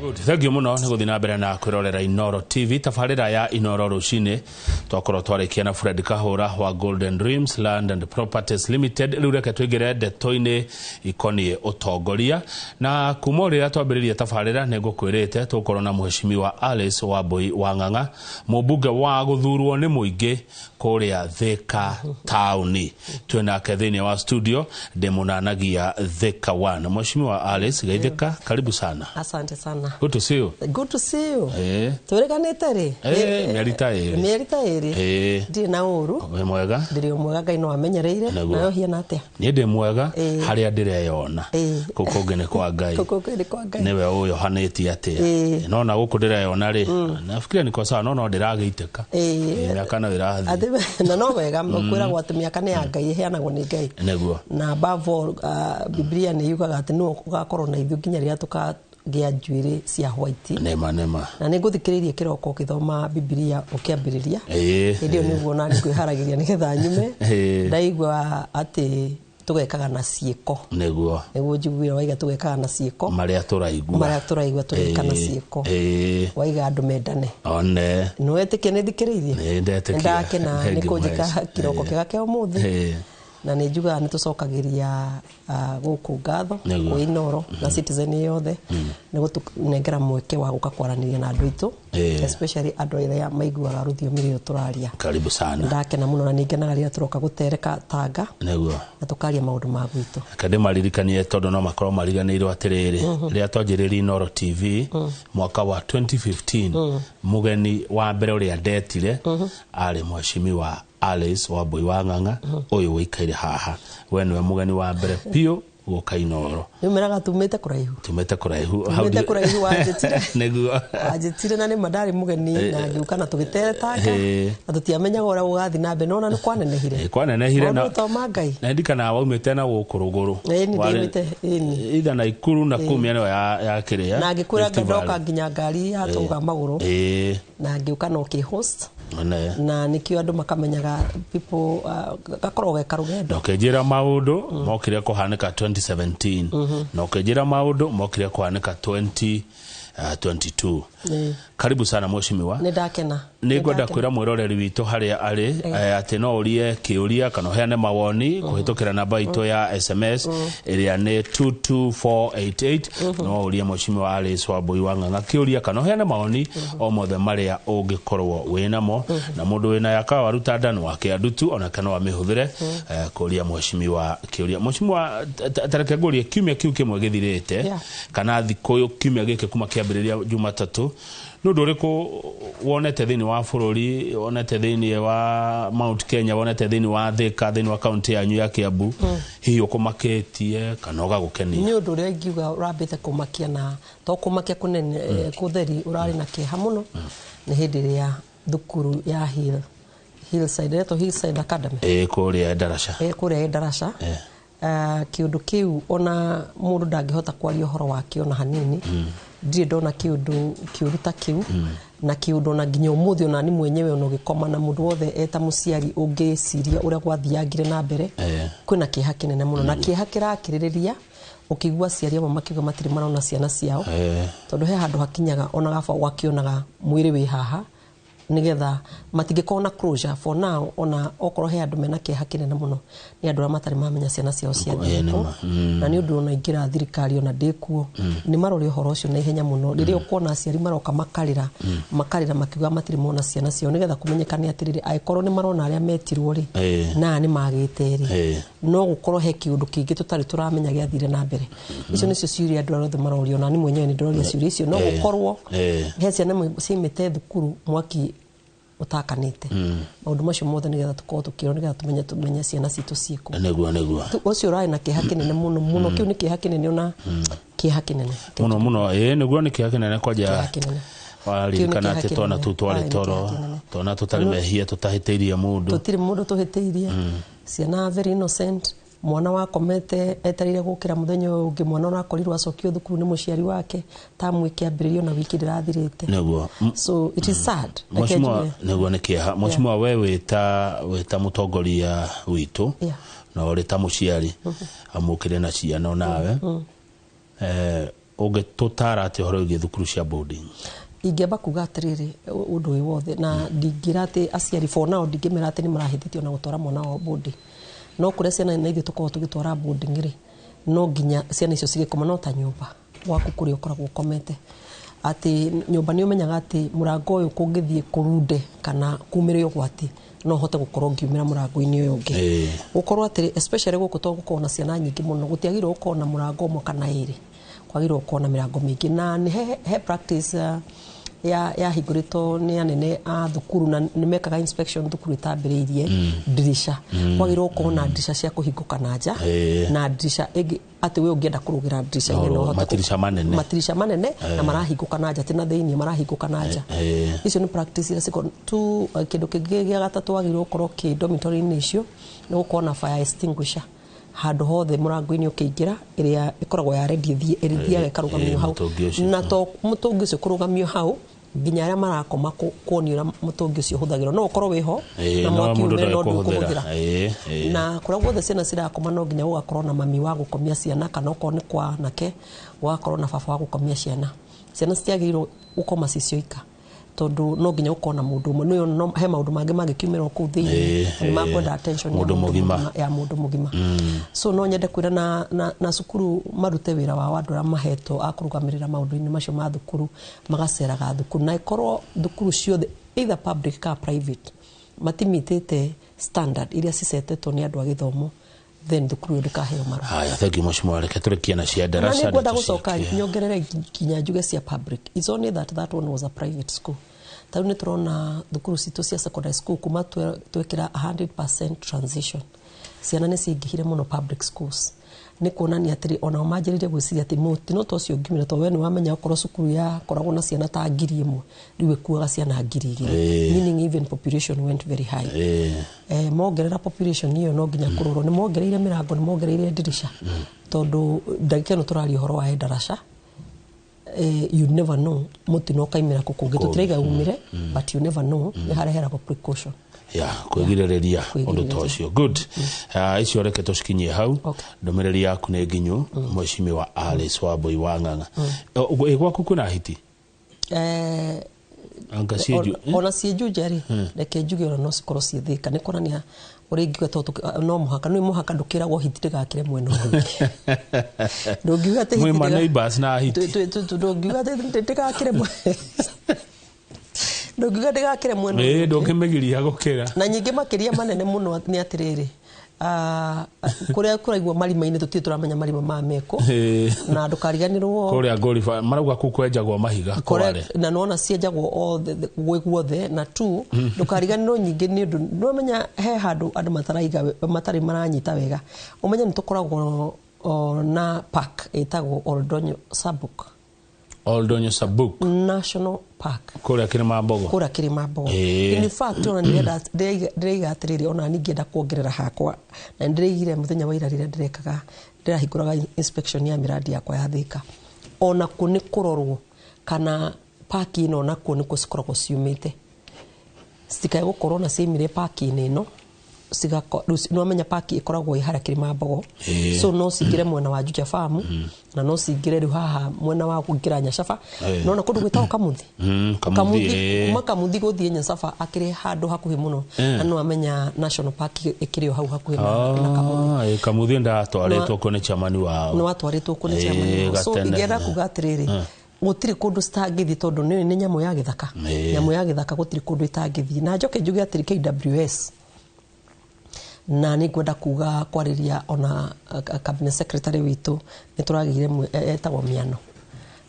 Good. Thank you muno nĩ gũthiĩ na mbere na kwĩrorera Inoro TV, tabarĩra ya Inoro rũcinĩ. Twakorwo twarĩkia na Fred Kahũra wa Golden Dreams Land and Properties Limited. Rĩu reke tũingĩre ndeto-inĩ ikoniĩ ũtongoria, na kuma o rĩrĩa twambĩrĩria tabarĩra nĩ ngũkwĩrĩte tũgũkorwo na Mheshimiwa Alice Wambui wa Ng'ang'a, mũmbunge wa gũthurwo nĩ mũingĩ kũrĩa Thika taũni. Twĩ nake thĩinĩ wa studio ndĩmũnanagia Thika 1. Mheshimiwa Alice, geithĩka, karibu sana. Asante sana. Good to see you. Good to see you. Twĩrĩganĩte rĩ? Mĩeri ta 2. Mĩeri ta 2. Ndirĩ na ũru. Wĩ mwega? Ndĩrĩ o mwega, Ngai no amenyereire. Nĩguo. Nayo hiana atĩa? Niĩ ndĩ mwega harĩa ndĩreyona. Kũu kũngĩ nĩ kwa Ngai. Kũu kũngĩ nĩ kwa Ngai. Nĩwe ũyohanĩtie atĩa. No na gũkũ ndĩreyona rĩ, nafikiria niko sawa, no no ndĩragĩitĩka. Mĩaka no ĩrathiĩ. Atĩ na no wega kwĩragwo atĩ mĩaka nĩ ya Ngai, ĩheanagwo nĩ Ngai. Na above all, Biblia nĩ yugaga atĩ nĩwe ũgakorwo na ithuĩ nginya rĩrĩa tũkagĩa njuĩrĩ cia white. Nĩma nĩma. Na nĩ ngũthikĩrĩirie kĩroko ũgĩthoma Biblia ũkĩambĩrĩria. Hĩndĩ ĩyo nĩguo nani kwĩharagĩria nĩgetha nyume. Ndaigua atĩ tũgekaga na ciĩko. Nĩguo njiguire waiga tũgekaga na ciĩko. Marĩa tũraigua. Marĩa tũraigua tũgeka na ciĩko. Waiga andũ mendane. One. Nĩ wetĩkia nĩ thikĩrĩirie? Nĩ ndetĩkia. Ndakena Thank nĩ you kũnjĩka much. kĩroko kĩega kĩa ũmũthĩ. Na nĩ njugaga nĩ tũcokagĩria gũkũ ngatho kwĩ Inoro na Citizen yothe nĩ gũtũnengera mweke wa gũka kwaranĩria na andũ aitũ, especially andũ arĩa maiguaga rũthiomi rũrũ tũraria. Karibu sana. Ndakena mũno na nĩ ngenaga rĩrĩa tũroka gũtereka Tanga na tũkaria maũndũ ma gwitũ. Reke ndĩmaririkanie tondũ no makorwo mariganĩirwo atĩrĩrĩ, rĩrĩa twanjĩrĩirie Inoro TV mwaka wa 2015, mũgeni wa mbere ũrĩa ndetire arĩ Mheshimiwa Alice Wambui wa Ng'ang'a ũyũ ũikaire haha. We nĩwe mũgeni wa mbere biũ gũka Inoro. Nĩ meraga tumĩte kũraihu. Tumĩte kũraihu. Tumĩte kũraihu, wanjĩtire. Nĩguo. Wanjĩtire na nĩma ndarĩ mũgeni na ngĩũka na tũgĩteretanga na tũtiamenyaga ũrĩa gũgathiĩ na mbere, nona nĩ kwanenehire. Kwanenehire. Maũndũ to ma Ngai. Na ndikana waumĩte na gũkũ rũgũrũ. Ĩni ndimĩte, ĩni. Itha na Ikuru na kũu mĩena ya kĩrĩa. Na ngĩkwĩra Rift Valley. ndoka nginya ngari yatũga magũrũ. Na ngĩũka na ũkĩ-host. Na nĩkĩo andũ makamenyaga people, gakoragwo ge karũgendo. Na ũkĩnjĩra maũndũ mokire kũhanĩka 2017, na ũkĩnjĩra maũndũ mokire kũhanĩka 2022. Karibu sana, mheshimiwa. Nĩ ndakena. Nĩ ngwenda kwĩra mwĩroreri witũ harĩa arĩ atĩ no ũrie kĩũria kana ũheane mawoni kũhĩtũkĩra namba itũ ya SMS ĩrĩa nĩ 22488. No ũrie Mheshimiwa Alice Wambui wa Ng'ang'a kĩũria kana ũheane mawoni o mothe marĩa ũngĩkorwo wĩnamo, na mũndũ wĩna yakawa ruta ndanu wa kĩandutu onake no amĩhũthĩre kũria mheshimiwa kĩũria. Mheshimiwa, tareke ngũrie, kiumia kĩu kĩmwe gĩthirĩte kana thikũ kiumia gĩkĩ kuma kĩambĩrĩria Jumatatũ, nĩ ũndũ ũrĩkũ wonete thĩinĩ wa bũrũri, wonete thĩinĩ wa Mount Kenya, wonete thĩinĩ wa Thika, thĩinĩ wa kaunti yanyu ya Kiambu, hihi ũkũmakĩtie kana ũgagũkenia? Nĩ ũndũ ũrĩa ingiuga ũrambĩte kũmakia, na to kũmakia kũnene, kũtheri ũrarĩ na kĩeha mũno, nĩ hĩndĩ ĩrĩa thukuru ya Hillside, ĩretwo Hillside Academy. Kũrĩa Ndaraca. Kũrĩa Ndaraca. Kĩũndũ kĩu ona mũndũ ndangĩhota kwaria ũhoro wakĩo ona hanini. Ndirĩ ndona kĩũndũ kĩũru ta kĩu, na kĩũndũ ona nginya ũmũthĩ ona ni mwenyewe ona ũgĩkoma na mũndũ wothe eta mũciari ũngĩciria ũrĩa gwathiangire na mbere, kwĩna kĩeha kĩnene mũno, na kĩeha kĩrakĩrĩrĩria ũkĩigua aciari amwe makiuga matirĩ marona ciana ciao, tondũ he handũ hakinyaga ona gaba ũgakĩonaga mwĩrĩ wĩ haha, nigetha matingĩkorwo na closure for now. Ona okorwo he andũ mena kĩeha kĩnene mũno, nĩ andũ arĩa matarĩ mamenya ciana ciao ciathiĩ kũ. Na nĩ ũndũ ona ingĩra thirikari ona ndĩkuo nĩ marore ũhoro ũcio na ihenya mũno, rĩrĩa ũkuona aciari maroka makarĩra makarĩra makiuga matirĩ mona ciana ciao, nĩgetha kũmenyekane atĩrĩrĩ, angĩkorwo nĩ marona arĩa metirwo rĩ, na nĩ magĩte rĩ, no gũkorwo he kĩũndũ kĩngĩ tũtarĩ tũramenya gĩathire na mbere. Icio nĩcio ciũria andũ arĩa othe maroria, ona ni mwenyewe nĩ ndĩroria ciũria icio. No gũkorwo he ciana ciaimĩte thukuru mwaki ũtakanĩte, maũndũ macio mothe nĩgetha tũkorwo tũkĩrwo, nĩgetha tũmenye ciana citũ ciĩkũ. Nĩguo. Ũcio ũrarĩ na kĩeha kĩnene mũno mũno. Kĩu nĩ kĩeha kĩnene, ona kĩeha kĩnene. Mũno mũno, nĩguo, nĩ kĩeha kĩnene kwanja. Kĩeha kĩnene. Waririkana Kĩu nĩ atĩ kĩeha twana kĩnene. tũu twarĩ Aye, nĩ toro kĩeha kĩnene. twana tũtarĩ mehia, tũtahĩtĩirie mũndũ. Tũtirĩ mũndũ tũhĩtĩirie, ciana very innocent. Mwana wakomete etereire gũkĩra mũthenya ũyũ ũngĩ, mwana ũrakorirwo acokio thukuru nĩ mũciari wake tamu ĩkĩambĩrĩrio na wiki ndĩrathirĩte. So it is sad. Reke Mheshimiwa, njuge. Nĩguo, nĩ kĩeha. Mheshimiwa, we wĩta mũtongoria witũ na ũrĩ ta mũciari amũkĩre na ciana onawe. Ũngĩtũtara atĩ ũhoro wĩgiĩ thukuru cia boarding? Ingĩamba kuga atĩrĩrĩ, ũndũ wĩ wothe na ndingĩra atĩ aciari, for now ndingĩmera atĩ nĩ marahĩtĩtio na gũtwara mwana wao boarding, no kũrĩa ciana na ithuĩ tũkoragwo tũgĩtwara boarding rĩ, no nginya ciana icio cigĩkoma no ta nyũmba gwaku kũrĩa ũkoragwo ũkomete, atĩ nyũmba nĩ ũmenyaga atĩ mũrango ũyũ kũngĩthiĩ kũrunde kana kumĩre ũgwati, no hote gũkorwo ngiumĩra mũrango-inĩ ũyũ ũngĩ. Gũkorwo atĩrĩ, especially gũkũ to gũkorwo na ciana nyingĩ mũno, gũtiagĩrĩirwo gũkorwo na mũrango ũmwe kana ĩrĩ, kwagĩrĩirwo gũkorwo na mĩrango mĩingĩ. Na nĩ he practice ya yahingũrĩtwo nĩ anene a thukuru na nĩ mekaga inspection thukuru ĩtambĩrĩirie. Ndirisha, kwagĩrĩirwo gũkorwo na ndirisha cia kũhingũka na nja na ndirisha ĩngĩ atĩ we ũngĩenda kũrũgĩra ndirica-inĩ no ũhote. Matirisha manene. Matirisha manene na marahingũka na nja, ti na thĩinĩ, marahingũka na nja. Icio nĩ practice iria cikorwo tu. Kĩndũ kĩngĩ gĩa gatatũ wagĩrĩirwo gũkorwo kĩ dormitory-inĩ icio nĩ gũkorwo na fire extinguisher handũ hothe mũrango-inĩ ũkĩingĩra, ĩrĩa ĩkoragwo ya ready, ĩthiaga ĩkarũgamio hau. Mũtũngi ũcio. Na to mũtũngi ũcio kũrũgamio hau, nginya arĩa marakoma kuonio ũrĩa mũtũngi ũcio ũhũthagĩrwo. No ũkorwo wĩho na no mwaki mũndũ umĩre no ndoĩ kũhũthĩra. ndũkũhũthĩra. Ĩĩ, ĩĩ. Na kũrĩa guothe ciana cirakoma no nginya gũgakorwo na mami wa gũkomia ciana, kana okorwo nĩ kwa anake gũgakorwo na baba wa gũkomia ciana. Ciana citiagĩrĩirwo gũkoma ci cioika, tondũ no nginya gũkorwo na mũndũ ũmwe. Nĩyo no he maũndũ mangĩ mangĩkiumĩra o kũu thĩinĩ na nĩ makwenda attention ya Mũndũ mũgima. Ya mũndũ mũgima. So no nyende kwĩra na cukuru marute wĩra wao, andũ arĩa mahetwo a kũrũgamĩrĩra maũndũ-inĩ macio ma thukuru magaceraga thukuru, na ĩkorwo thukuru ciothe, either public kana private, matimitĩte standard iria cicetetwo nĩ andũ a gĩthomo, then thukuru ĩyo ndĩkaheo marũa. Haya, thank you, mheshimiwa. Reke tũrĩkie na cia Na ndaraca. nĩ ngwenda gũcoka nyongerere nginya njuge cia public. It's only that that one was a private school. Ta rĩu nĩ tũrona thukuru citũ cia secondary school, kuma twekĩra 100% transition, ciana nĩ ciaingĩhire mũno public schools. Nĩ kuonania atĩrĩ, onao manjĩrĩrie gwĩciria atĩ mũtino ta ũcio ũngiumĩra, tondũ we nĩ wamenya okorwo cukuru yakoragwo na ciana ta 1000, rĩu ĩkuaga ciana 2000, meaning even population went very high. Mongerera population ĩyo, no nginya kũrorwo nĩ mongereire mĩrango, nĩ mongereire ndirisha, tondũ ndagĩka ĩno tũraria ũhoro wa ndaraca, you never know mũtino ũkaimĩra kũ kũngĩ. Tũtiraiga umĩre, but you never know, nĩ hareheragwo precaution. Ya kwĩgirĩrĩria ũndũ ta Kwĩgirĩrĩria. ũcio. Good. Icio reke tũcikinyie hau. Ndũmĩrĩri yaku nĩ nginyu, mheshimiwa Alice Wambui wa Ng'ang'a. Ĩ gwaku kwĩna hiti? Anga ciĩ Ona ciĩ Juja rĩ, reke njuge ona no cikorwo ciĩ Thĩka. Nĩ kuonania ũrĩa ingiuga, tondũ no mũhaka, nĩ mũhaka, ndũkĩragwo hiti ndĩgakĩre mwena ũyũ ũngĩ. Ndũngiuga atĩ hiti Mwĩ ma neighbors na hiti. Ndũngiuga atĩ ndĩgakĩre ndũngiuga ndĩgakĩre mwena ũyũ ũngĩ. Ndũngĩmĩgiria gũkĩra. Na nyingĩ makĩria manene mũno nĩ atĩrĩrĩ, kũrĩa kũraigwo marima-inĩ, tũtirĩ tũramenya marima maya mekũ. Na ndũkariganĩrwo Kũrĩa ngũriba marauga kũu kwenjagwo mahiga kware. Na nona cienjagwo othe gwĩ guothe. Na tu ndũkariganĩrwo nyingĩ, nĩ ũndũ nĩwamenya he handũ andũ mataraiga matarĩ maranyita wega. Ũmenye nĩ tũkoragwo na park ĩtagwo Oldonyo Sabuk. Oldonyo Sabuk. National Park. Kũrĩa Kĩrĩma-mbogo. Kũrĩa Kĩrĩma-mbogo. In fact, ona ndĩraiga atĩrĩrĩ, ona niĩ ngĩenda kuongerera hakwa, na nĩndĩraigire mũthenya wa ira rĩrĩa ndĩrekaga ndĩrahingũraga inspection ya mĩrandi yakwa ya Thĩka, ona kuo nĩ kũrorwo kana paki ĩno onakuo nĩkuo cikoragwo ciumĩte, citikae gũkorwo na ciaimire paki-inĩ ĩno. Nĩwamenya paki ĩkoragwo ĩ harĩa Kĩrĩma-mbogo. So no cingĩre mwena wa Juja Farm, na no cingĩre rĩu haha mwena wa kũingĩra Nyacaba. Nona kũndũ gwĩtagwo Kamuthi. Kamuthi, ĩĩ. Kuma Kamuthi gũthiĩ Nyacaba akĩrĩ handũ hakuhĩ mũno. Na nĩwamenya National Park ĩkĩrĩ o hau hakuhĩ na Kamuthi. Ah, ĩĩ, Kamuthi ndatwarĩtwo kuo nĩ chamani wao. Nĩ watwarĩtwo kuo nĩ chairman wao. So gatene. ingĩenda kuga atĩrĩrĩ, gũtirĩ kũndũ citangĩthiĩ, tondũ nĩ nyamũ ya gĩthaka. Nyamũ ya gĩthaka gũtirĩ kũndũ ĩtangĩthiĩ. Na njoke njuge atĩrĩ, KWS, na nĩ ngwenda kuga kwarĩria ona cabinet secretary witũ, nĩ tũragĩire etagwo Miano,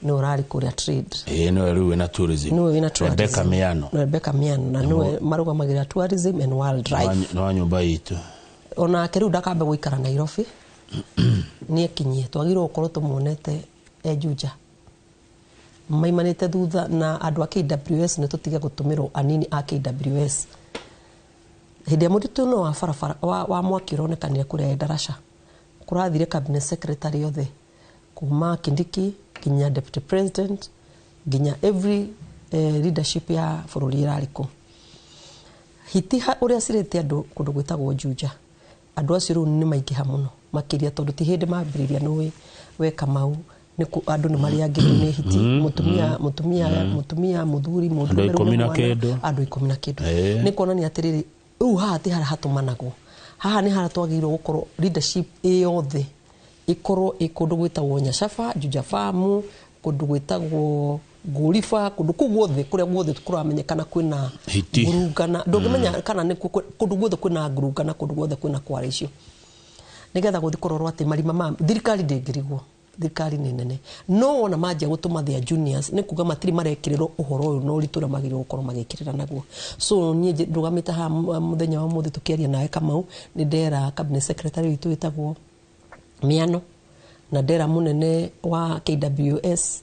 nĩ ũrarĩ kũrĩa trade. Ĩĩ, nĩwe rĩu wĩna tourism. Nĩwe wĩna tourism. Rebecca Miano. Rebecca Miano, na nĩwe marũgamagĩrĩra tourism and wildlife. Nĩ wa nyũmba itũ. Onake rĩu ndakambe gũikara Nairobi, nĩ ekinyie. Twagĩrĩirwo gũkorwo tũmuonete e Juja maimanĩte thutha na andũ a KWS. Nĩ tũtige gũtũmĩrwo anini a KWS. Hĩndĩ ya mũtitũ wa barabara wa mwaki ũronekanire kũrĩa Endarasha, kũrathire cabinet secretary othe kuma Kindiki nginya deputy president, nginya every leadership ya bũrũri ĩrarĩ kũ. Hiti ũrĩa cirĩte andũ kũndũ gwĩtagwo Juja, andũ acio rĩu nĩ maingĩha mũno makĩria, tondũ ti hĩndĩ mambĩrĩria. Nĩũĩ we Kamau, Nĩ andũ nĩ marĩangĩtwo nĩ hiti, mũtumia, mũtumia, mũtumia, mũthuri, Andũ mũndũrũme, 10 na mwana, kĩndũ. Andũ 10 na kĩndũ. Nĩ kuonania atĩrĩrĩ, rĩu haha ti harĩa hatũmanagwo, haha nĩ harĩa twagĩrĩirwo gũkorwo leadership ĩ yothe ĩkorwo ĩ kũndũ gwĩtagwo Nyacaba, Juja Farm, kũndũ gwĩtagwo Ngũriba, kũndũ kũu guothe, kũrĩa guothe kũramenyekana kwĩna Hiti. ngurungana. Ndũngĩmenya kana nĩ kũndũ guothe kwĩna ngurungana, kũndũ guothe kwĩna kwara icio, nĩgetha gũthiĩ kũrorwo atĩ marima ma thirikari ndĩngĩrigwo. Thirikari nĩ nene, no wona manjia gũtũma their juniors, nĩ kuga matirĩ marekĩrĩrwo ũhoro ũyũ na ũritũ ũrĩa magĩrĩirwo gũkorwo magĩkĩrĩra naguo. So niĩ ndũgamĩte haha mũthenya wa ũmũthĩ tũkĩaria nawe, Kamau, nĩ ndera cabinet secretary witũ wĩtagwo Miano, na ndera mũnene wa KWS,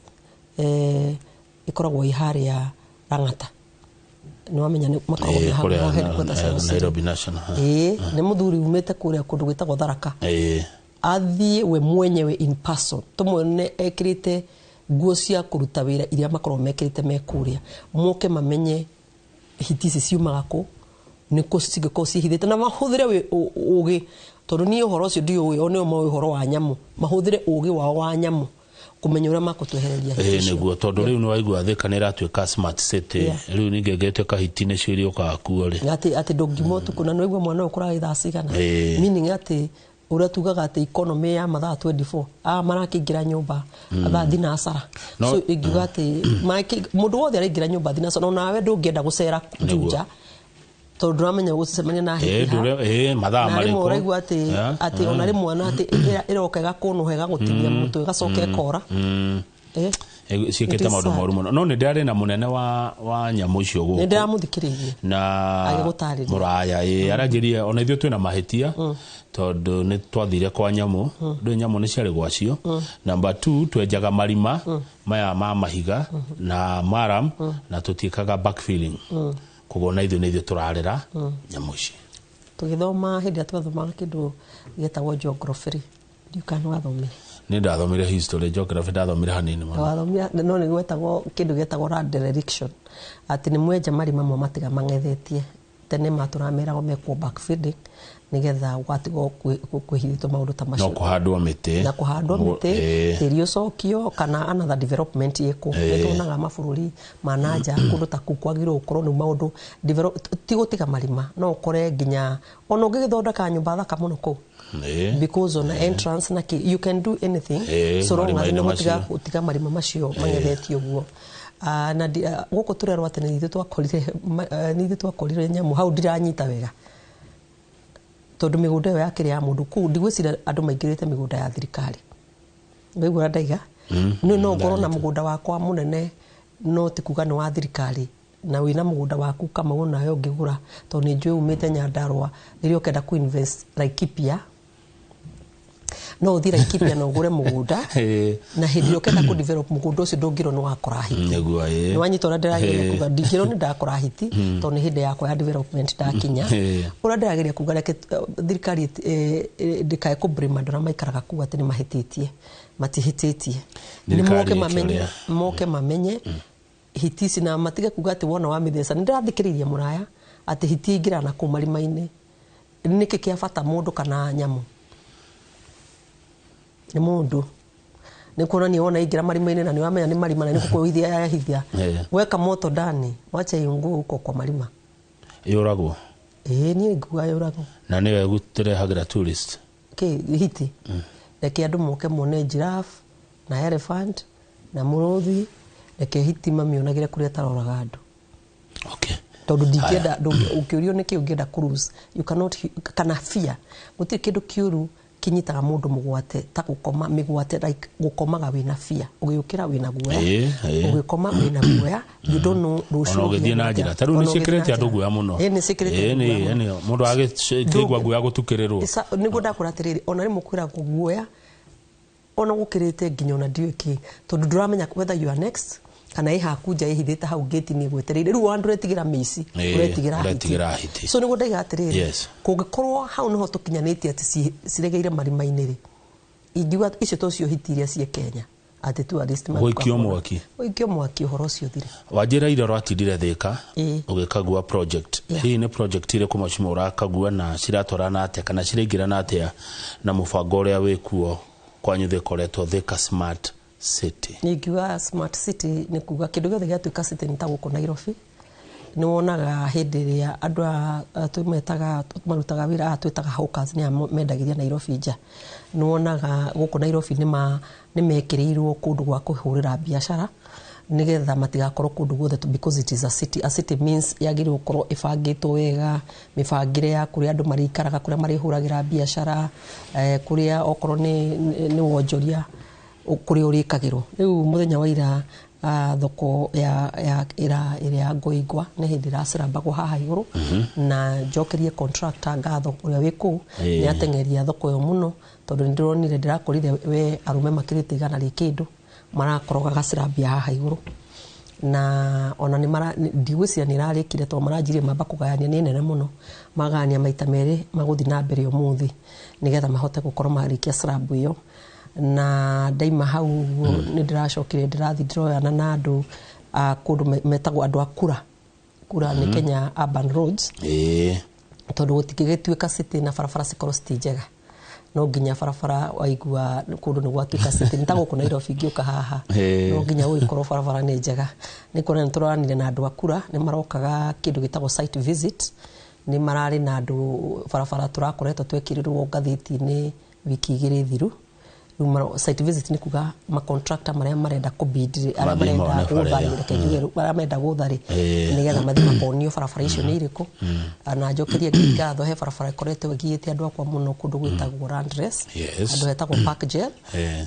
ĩkoragwo ĩ harĩa Lang'ata. Nĩ wamenya nĩ makoragwo me hau kũrĩa ho headquarters ciao cirĩ. Nairobi National. Ĩĩ, nĩ mũthuri umĩte kũrĩa kũndũ gwĩtagwo Tharaka. Athiĩ we mwenyewe in person, tũmuone ekĩrĩte nguo cia kũruta wĩra iria makoragwo mekĩrĩte me kũrĩa, moke mamenye hiti ici ciumaga kũ, nĩ kũ cingĩkorwo ciĩhithĩte, na mahũthĩre ũgĩ, tondũ niĩ ũhoro ũcio ndiũĩ, o nĩo moĩ ũhoro wa nyamũ, mahũthĩre ũgĩ wao wa nyamũ kũmenya ũrĩa makũtwehereria hiti icio. Nĩguo, tondũ rĩu nĩ waigua Thika nĩ ĩratuĩka smart city. Rĩu ningĩ ĩngĩtuĩka hiti nĩcio irĩũkaga kuo rĩ? Atĩ ndũngiuma ũtukũ na nĩwaigua mwana ũyũ kũrarĩ thaa cigana. Meaning atĩ ũrĩa tugaga atĩ economy ya mathaa 24 aya marakĩingĩra nyũmba thaa thinacara. So ingiuga atĩ mũndũ wothe araingĩra nyũmba thinacara, onawe ndũngĩenda gũcera Juja tondũ ndũramenya gũcemania na hiti ha. Mathaa Na rĩmwe marĩkũ? ũraigua atĩ atĩ ona rĩmwe ona atĩ ĩroka ĩgakũnũha, ĩgagũtinia mũtwe, ĩgacoka ĩkora. Ciĩkĩte It is maũndũ sad. moru mũno, no nĩ ndĩrarĩ na mũnene wa nyamũ icio Nĩ gũkũ ndĩramũthikĩrĩirie na agĩgũtarĩria. Mũraya ĩ aranjĩria ona ithuĩ twĩna mahĩtia, tondũ nĩ twathire kwa nyamũ, ndũĩ nyamũ nĩ ciarĩ gwacio. Number 2, twenjaga marima maya ma mahiga na maram na tũtiĩkaga backfilling, koguo na ithuĩ nĩ ithuĩ tũrarera nyamũ ici. Tũgĩthoma, hĩndĩ ĩrĩa twathomaga kĩndũ gĩtagwo geography rĩ, ndiũĩ kana nĩwathomire. Nĩ ndathomire history, geography ndathomire hanini mũno. Wathomire, no nĩ gwetagwo kĩndũ gĩtagwo land dereliction, atĩ nĩ mwenja marima mamwe matiga mang'ethetie. Tene matũrameragwo mekwo backfilling nĩgetha gwatigwo kwĩhithĩtwo maũndũ ta No macio. kũhandwo mĩtĩ. Na kũhandwo mĩtĩ, tĩri ũcokio kana another development ĩkwo. Nĩ tuonaga mabũrũri ma nanja, kũndũ ta kũu kwagĩrĩirwo gũkorwo nĩ maũndũ ti gũtiga marima, no ũkore nginya ona ũngĩgĩthondeka nyũmba thaka mũno kũu, because on entrance na kĩ, you can do anything so long as marima-inĩ nĩ gũtiga macio. Gũtiga marima macio mang'ethetio ũguo. Na gũkũ tũrerwo atĩ nĩ ithuĩ twakorire nĩ ithuĩ twakorire nyamũ hau. Ndiranyita wega tondũ mĩgũnda ĩyo yakĩrĩ ya mũndũ kũu, ndigwĩciria andũ maingĩrĩte mĩgũnda ya thirikari. Waigua ũrĩa ndaiga? Nĩ no ngorwo na mũgũnda wakwa mũnene, no ti kuga nĩ wa thirikari, na wĩna mũgũnda waku, Kamau, nawe ũngĩgũra, tondũ nĩ njũĩ umĩte Nyandarũa, rĩrĩa ũkenda kũ-invest Laikipia, no ũthiĩ Laikipia na ũgũre mũgũnda, na hĩndĩ ĩrĩa ũkenda kũ develop mũgũnda ũcio, ndũngĩrwo nĩ wakora hiti. Nĩguo. Nĩ wanyita ũrĩa ndĩrageria kuga? Ndingĩrwo nĩ ndakora hiti tondũ nĩ hĩndĩ yakwa ya development ndakinya. Ũrĩa ndĩrageria kuga, reke thirikari ndĩkae kũ blame andũ arĩa maikaraga kũu atĩ nĩ mahĩtĩtie. Matihĩtĩtie, nĩ Thirikari moke ĩke mamenye ũrĩa. Moke mamenye hiti ici na matige kuga atĩ wona wa mĩtheca. Nĩ ndĩrathikĩrĩirie mũraya atĩ hiti ingĩra na kũu marima-inĩ. Nĩkĩ kĩa bata, mũndũ kana nyamũ? Nĩ mũndũ. Nĩ kuonania wona ingĩra marima-inĩ na nĩ wamenya nĩ marima na nĩ gũkũithia yahithia. Weka moto ndani, wacha iungue huko kwa marima. Yũragwo. Ĩĩ, niĩ nguga yũragwo. Na nĩwe tũrehagĩra tourist. Kĩ hiti? Reke andũ moke mone giraffe na elephant na mũrũthi, reke hiti mamĩonagĩre kũrĩa ĩtaroraga andũ. Tondũ ndingĩenda ũngĩũrio nĩkĩ ũngĩenda cruise, you cannot kana fear. Gũtirĩ kĩndũ kĩũru kĩnyitaga mũndũ mũgwate ta gũkoma mĩgwate, like gũkomaga wĩna fear, ũgĩũkĩra wĩna guoya, Ĩĩ, ĩĩ. ũgĩkoma wĩna guoya, you don't know rũciũ Ona ũgĩthiĩ na ũgĩthiĩ njĩra ta rĩu Ona nĩ ũgĩthiĩ na ciĩkĩrĩte andũ njĩra. guoya mũno. Ĩĩ, nĩ ciĩkĩrĩte Ĩĩ, andũ guoya mũno. mũndũ agĩkĩigua guoya gũtukĩrĩrwo. Nĩguo ndakwĩra atĩrĩrĩ, ona rĩmwe kwĩragwo guoya ona gũkĩrĩte nginya ona ndiũĩ kĩ, tondũ ndũramenya whether you are next kana ĩ haku nja ĩhithĩte hau ngĩti-inĩ ĩgwetereire. Rĩu wandu ũretigĩra mĩici, ũretigĩra hiti. Ũretigĩra hiti. So nĩguo ndaiga atĩrĩrĩ, kũngĩkorwo hau nĩho tũkinyanĩtie atĩ ciregeire marima-inĩ rĩ, ingiuga icio tocio hiti iria ciĩ Kenya, atĩ tourist Gũikio mwaki. Gũikio mwaki, ũhoro ũcio ũthire. Wanjĩra ira ũratindire Thĩka ũgĩkagua project. Hihi nĩ project irĩkũ macimo ũrakagua, na ciratwarana atĩa kana ciraingĩrana atĩa na mũbango ũrĩa wĩkuo kwanyu Thĩka ũretwo Thĩka Smart city? Ingiuga smart city nĩ kuga kĩndũ gĩothe gĩatuĩka city nĩ ta gũkũ Nairobi. Nĩ wonaga hĩndĩ ĩrĩa andũ a twĩmetaga marutaga wĩra aya twĩtaga hawkers, nĩ aya mendagĩria Nairobi nja. Nĩ wonaga gũkũ Nairobi nĩ mekĩrĩirwo kũndũ gwa kũhũrĩra biacara nĩgetha matigakorwo kũndũ guothe because it is a city. A city means yagĩrĩirwo gũkorwo ĩbangĩtwo wega, mĩbangĩre ya kũrĩa andũ marĩikaraga, kũrĩa marĩhũragĩra biacara, kũrĩa okorwo nĩ wonjoria kũrĩa ũrĩkagĩrwo. Rĩu mũthenya wa ira, thoko ya ĩrĩa ya Ngoingwa nĩ hĩndĩ ĩracirambagwo haha igũrũ, na njokerie contractor ngatho ũrĩa wĩ kũu. Nĩ ateng'eria thoko ĩyo mũno, tondũ nĩ ndĩronire, ndĩrakorire we arũme makĩrĩte 100 rĩ kĩndũ marakorogaga slab ya haha igũrũ, na ona nĩ mara ndigwĩciria nĩ ĩrarĩkire, tondũ maranjirie mamba kũgayania, nĩ nene mũno, magayania maita merĩ, magũthiĩ na mbere ũmũthĩ nĩgetha mahote gũkorwo marĩkia slab ĩyo. Na ndaima hau ũguo, nĩ ndĩracokire ndĩrathiĩ ndĩroyana na andũ a kũndũ metagwo andũ a kura. Kura nĩ Kenya Urban Roads, tondũ gũtingĩgĩtuĩka city na barabara cikorwo citirĩ njega. No nginya barabara, waigua kũndũ nĩ gwatuĩka city, nĩ ta gũkũ Nairobi ngĩũka haha, no nginya gũgĩkorwo barabara nĩ njega. Nĩ kuona nĩ tũranire na andũ a kura, nĩ marokaga kĩndũ gĩtagwo site visit, nĩ mararĩ na andũ barabara tũrakoretwo twekĩrĩrwo ngathĩti-inĩ wiki 2 thiru. Rĩu site visit nĩ kuga macontractor marĩa marenda kũbid rĩ, arĩa Mathiĩ marenda mone bara gũtha rĩ, ĩyo. Reke njuge rĩu, arĩa marenda gũtha rĩ, nĩgetha mathiĩ makonio barabara icio nĩ irĩkũ. Na njokerie Ngai ngatho, he barabara ĩkoretwo ĩgiĩte andũ akwa mũno kũndũ gwĩtagwo Landres, handũ hetagwo Park Gel.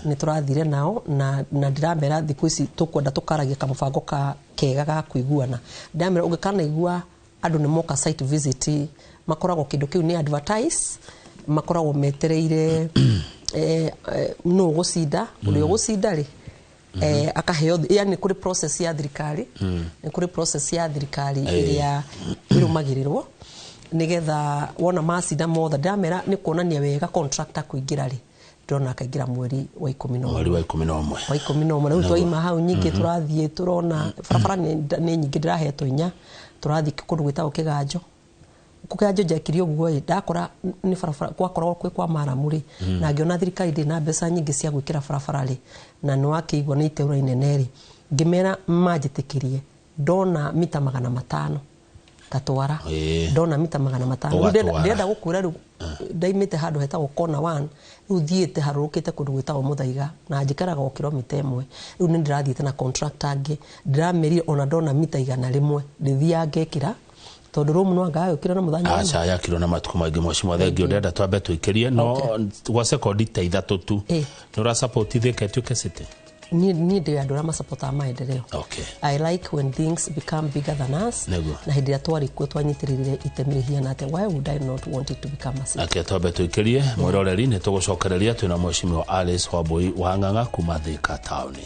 Nĩ tũrathire nao na ndĩramera thikũ ici tũkwenda tũkaragia kamũbango ka kega ga kũiguana. Ndĩramera ũngĩkanaigua andũ nĩ moka site visit, makoragwo kĩndũ kĩu nĩ advertise, makoragwo metereire nũ ũgũcinda, ũrĩa ũgũcinda rĩ, akaheo, yani kũrĩ process ya thirikari, nĩ kũrĩ process ya thirikari ĩrĩa ĩrũmagĩrĩrwo nĩgetha wona macinda mothe. Ndĩramera nĩ kuonania wega contractor kũingĩra rĩ, ndĩrona akaingĩra mweri wa 11. Mweri wa 11. Wa 11. Rĩu twaima hau nyingĩ tũrathiĩ tũrona barabara nĩ nyingĩ ndĩrahetwo inya. Tũrathiĩ kũndũ gwĩtagwo Kĩganjo. Kĩganjo njekire ũguo ĩ, ndakora nĩ barabara gwakoragwo kwĩ kwa maramu rĩ, na ngĩona thirikari ndĩ na mbeca nyingĩ cia gwĩkĩra barabara rĩ, na nĩ wakĩigua nĩ itũũra inene rĩ, ngĩmera manjĩtĩkĩrie ndona mita 500 ngatwara. Ndona mita 500. Rĩu Ũgatwara. Ndĩrenda gũkwĩra rĩu ndaimĩte handũ hetagwo Corner One, rĩu thiĩte harũrũkĩte kũndũ gwĩtagwo Mũthaiga, na njikaraga o kilomita 1. Rĩu nĩ ndĩrathiĩte na contractor angĩ, ndĩramerire ona ndona mita 100 ndĩthiaga ngekĩra, tondũ rũmu no anga gũkĩra na mũthenya ũmwe. Aca, yakirwo na matukũ maingĩ. Mheshimiwa, thengio. Ndĩrenda twambe tũikĩrie no gwa sekondi ta 3 tu. Nĩ ũra support Thika ĩtuĩke city? Niĩ ndĩ andũ arĩa masapotaga maendeleo. I like when things become bigger than us. Na hĩndĩ ĩrĩa twarĩ kuo twanyitĩrĩire itemi rĩhiana atĩa, why would I not want it to become a city? Ake twambe tũikĩrie, mwĩroreri, nĩ tũgũcokereria. Twĩna Mheshimiwa Alice Wambui wa Ng'ang'a kuma Thika taũni.